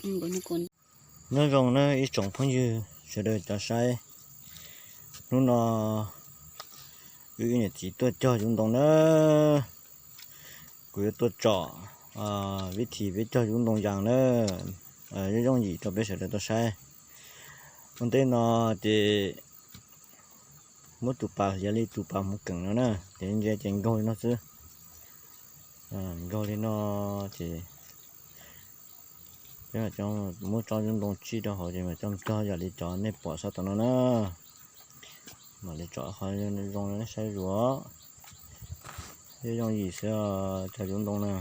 Nyob zoo na ib tsoom phooj ywg sawv daws cov saib, hnub no wb ib niam txiv tuaj cog yuv ntoo na. Kuv yuav tuaj tsom vib thim peb cog yuv ntoo yas na, yooj yooj yim rau peb sawv daws tau saib. Ua ntej no ces muab tus pas yog li tus pas hmuv keem no na, ces ntsia ces nkaug li no xwb. Nkaug li no ces peb muab tsob yuv ntoo tsij rau hauv ces mam coj cog yam li cov nej pom sab tom no na. Mam li tsom qhov zoo nej saib zuas. Yooj yooj yim xwb cog yuv ntoo na.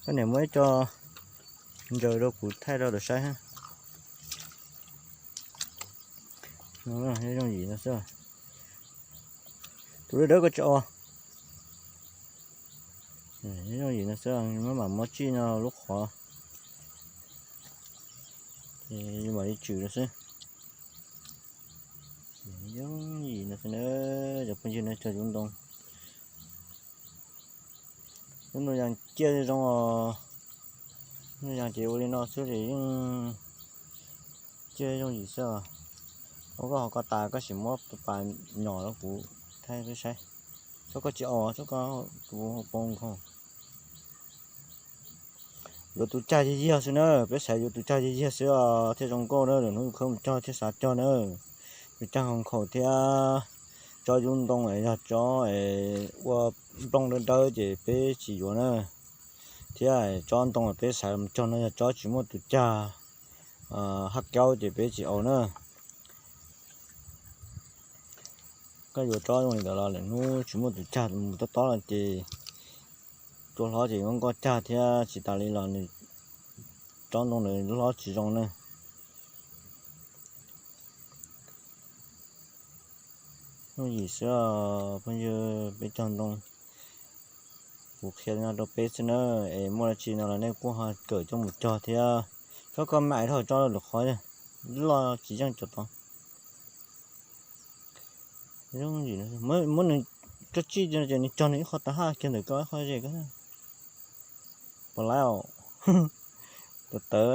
Koj niam muab ib co ntsaws rau kuv thaij rau lawv saib. Yooj yim no xwb. Tus dawb dawb koj tsis os. Yooj yim no xwb, maj mam muab tsij no lub qhov, mam li tswm no xwb. Yooj yim no xwb na, cov phooj ywg na, cog yuv ntoo. Lub ntoo yas ciaj zoo os. Lub ntoo yas ces ua li no xwb ces yeej ciaj yooj yim xwb os. Ua koj ho koj tas koj sim muab tus pas nyom rau kuv thaij peb saib. Txhob koj tsis aus, txhob koj tus poob nkaus. Yuav tus cag yig yig xwb na, peb xaiv yuav tus cag yig yig xwb os thiaj zoo nkauj na, lwm hnub khawb mus cog thiaj xav cog na. Tus cag nkhaus thiab tsob yub ntoo yog tsob ua nplooj dawb dawb ces peb tsis yuav na. Thiab tsob ntoo peb xaiv mus cog no yog tsob tsis muaj tus cag hab kaub ces peb tsis aus na. Koj yuav tsob zoo li ntawd los lwm hnub tsis muaj tus cag mus tob tob no ces tua hlob ces nkoj nkoj cag thiab tsis tas li los nws tsob ntoo ntawd hlob tsis zoo na. Yooj yim xwb os phooj ywg, peb cog ntoo kuv qhia no rau peb xwb na, es muaj dab tsi no los nej kuj ho kawm coj mus cog thiab. Tsob koj mam dhau tso lwm qhov, loj tsis yeej cov tod. Muab nws coj tsij ces nws cog nws ib qho tav haj kiag ntawm koj ib qho ze koj. Puas laib os? Tawv tawv.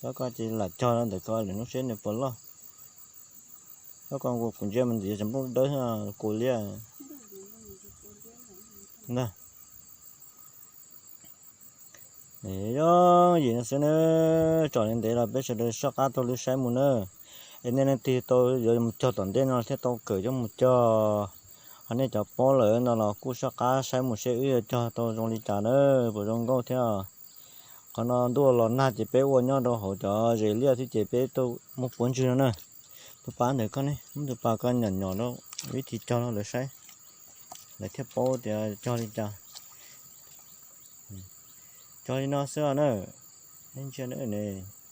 Tsob koj ces lam cog ntawm koj lwm hnub seb nws puas loj. Tsob koj kuv ntsia mas ntxim yog tsob nplooj dawb kua liab ntag. Yooj yim no xwb na, tsom li ntev los peb sawv daws soj qab taug lw saib mus na. Es nej leej twg tau yuav mus cog tom ntej no thiaj tau kawm coj mus cog. Ho nej cov paub lawm no los kuj soj qab saib mus seb wb yuav cog tau zoo li cas na, puas zoo nkauj thiab. Qhov no ntuj los nag ces peb ua nyob rau hauv cov zes liaj thiab ces peb tuaj muab puav ntswg no na. Tus pas ntawm koj ne, muab tus pas koj nyom nyom rau vib thim cog rau lawv saib, lawv thiaj paub tias cog li cas. Cog li no xwb os na. Ntsia na,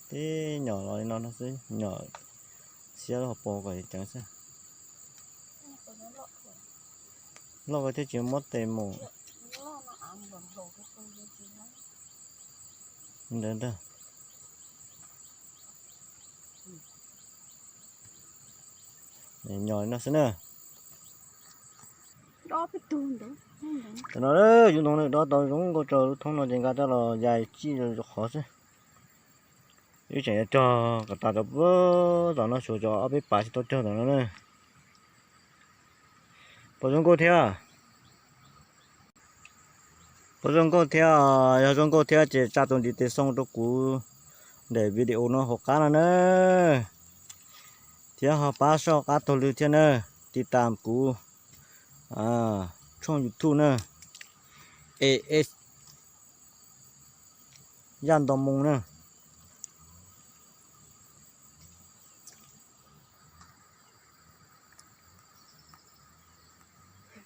tib nyom los li no no xwb, nyom xiab lub hauv paus kom ceev xwb. Loj koj thiaj tsis muab tes mus. Ntawd ntag. Nyom li no xwb na. Tam no yus ntoo dob tau zoo nkauj rau lub thoob no ces nqa coj los yais tsij qhov xwb. Wb tseem yuav cog kom tas cov puag tom no, tshuav cov ob peb pas tsis tau cog tom no na. Puas zoo nkauj thiab? Puas zoo nkauj thiab? Yog zoo nkauj thiab ces tsa tus ntiv tes xoo rau kuv daim video no hauv qab no na. Thiab ho pab soj qab taug lw thiab na, tiv tam kuv tshooj YouTube na, es Yaj Nto Moo na.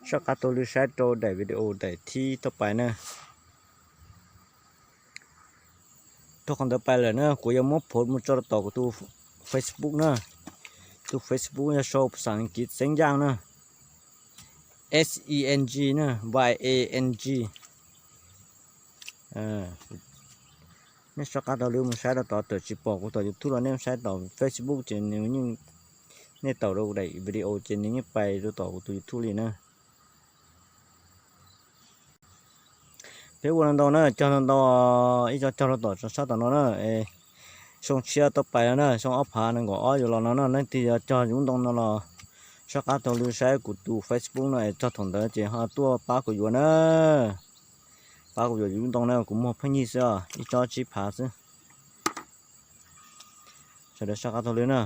Soj qab taug lw saib rau daim video daim thib thoob pais na. Dhau qhov ntawd pais lawm na kuv yuav muab post mus tso rau tom kuv tus Facebook na. Tus Facebook yog sau phas xas Askiv Xeeb Yaj na, S E N G na, Y A N G. Nej soj qab taug lw mus saib rau tod, tawm tsis pom kuv tom YouTube los nej saib tom Facebook ces nws yeej nej taum rau kuv daim video ces nws yeej pais rau tom kuv tus YouTube li na. Peb ua ntau ntau na, cog ntau ntau, ib co cog rau tom sab tom no na. Xyoo tshiab tau pais no na, xyoo ob phav nees nkaum ob yuav los no na, leej twg yuav cog yus lub ntoo no los sab qab taug lw saib kuv tus Facebook no es txog thaum ntawd ces ho tuaj pab kuv yuav na. Pab kuv yuav yus lub ntoo na, kuv muag pheej yig xwb os, ib tsob tsib phav xwb. Sawv daws sab qab taug lw na.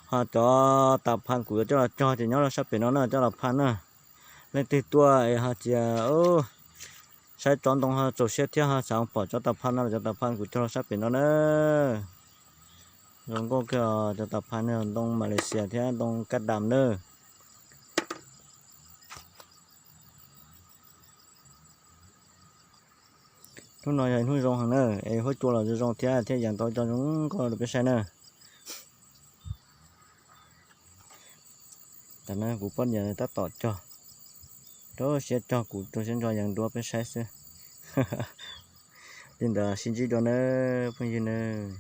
Ho cov tas phaj kuv yuav coj los cog ces nyob rau sab pem no na, coj los phaj na. Leej twg tuaj es ho tias saib tsob ntoo ho txaus siab thiab ho xav pom tsob tas phaj no los cov tas phaj kuv cog rau sab pem no na. Zoo nkauj kawg cov tas phaj na, ntoo Malaysia thiab ntoo kab dam na. Hnub no yog hnub zoo heev na, es huab cua los zoo zoo thiab, thiab yees tau cog zoo nkauj rau peb saib na. Tam no kuv poj niam tab tom cog, rau siab cog, kuv rau siab ntso yees dua peb saib xwb. Li ntawd sib ntsib dua nawb phooj ywg nawb.